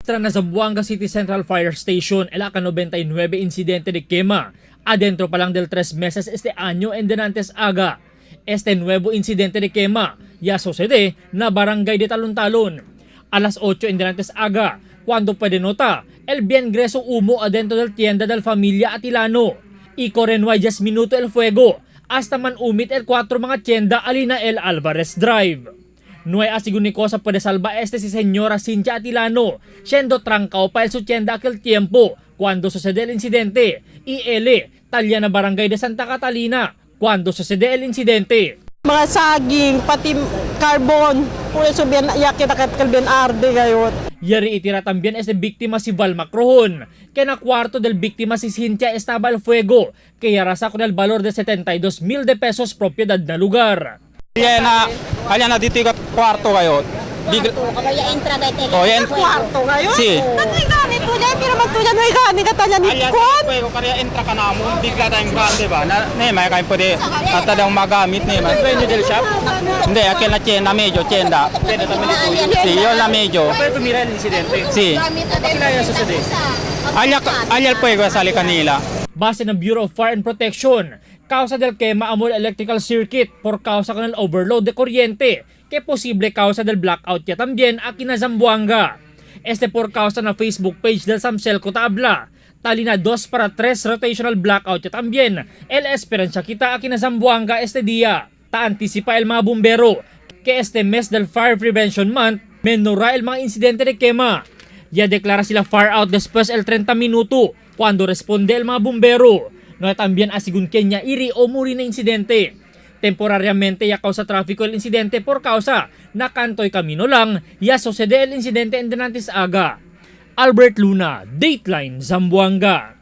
Registra na Zamboanga City Central Fire Station el aka 99 incidente de quema adentro pa lang del 3 meses este año en denantes aga. Este nuevo incidente de quema ya sucede na barangay de Talon-Talon. A las 8 en denantes aga, cuando puede nota el bien grueso humo adentro del tienda del familia Atilano. Y corre no hay 10 minuto el fuego hasta man umit el cuatro mga tienda alina el Alvarez Drive. No hay asigun ni cosa puede salva este si señora Cynthia Atilano, siendo trancao pa el su tienda aquel tiempo cuando sucede el incidente. Y L, talya na barangay de Santa Catalina cuando sucede el incidente. Mga saging, pati carbon. Puro so bien, yakit akat kalben arde gayon. Yari itira también este víctima si Val Macrohon, que na cuarto del víctima si Cynthia estaba al fuego, que arrasa con el valor de 72 mil de pesos propiedad na lugar. Alya na, alya na dito yung kwarto kayo. Bigla, Kaya entra dahil oh, yan. Kwarto ngayon? Si. Nanoy gani to niya, pero magtuya noy gani katanya ni Alya Kwan. sa fuego, kaya entra ka na mo, bigla tayong grande ba? Na, ne, may kayo pwede, at daw magamit ne. Man. Pwede shop? Hindi, akin na tienda medyo, tienda. Si, yun na medyo. Pero tumira el insidente. Si. Alya, alya el fuego sali kanila. Base ng Bureau of Fire and Protection, causa del quema amol electrical circuit por causa con el overload de kuryente, que posible causa del blackout ya también aquí na Zamboanga. Este por causa na Facebook page del Samselco Tabla. Tali na 2 para 3 rotational blackout ya también. El Esperanza kita aquí na Zamboanga este día. Ta anticipa el mga bumbero que este mes del Fire Prevention Month menora el mga insidente de quema. Ya declara sila fire out después el 30 minuto cuando responde el mga bumbero. No también asigun Kenya iri o muri na insidente. Temporariamente ya causa tráfico el insidente por causa na kantoy kamino lang ya sucede el insidente en Denantes Aga. Albert Luna, Dateline, Zamboanga.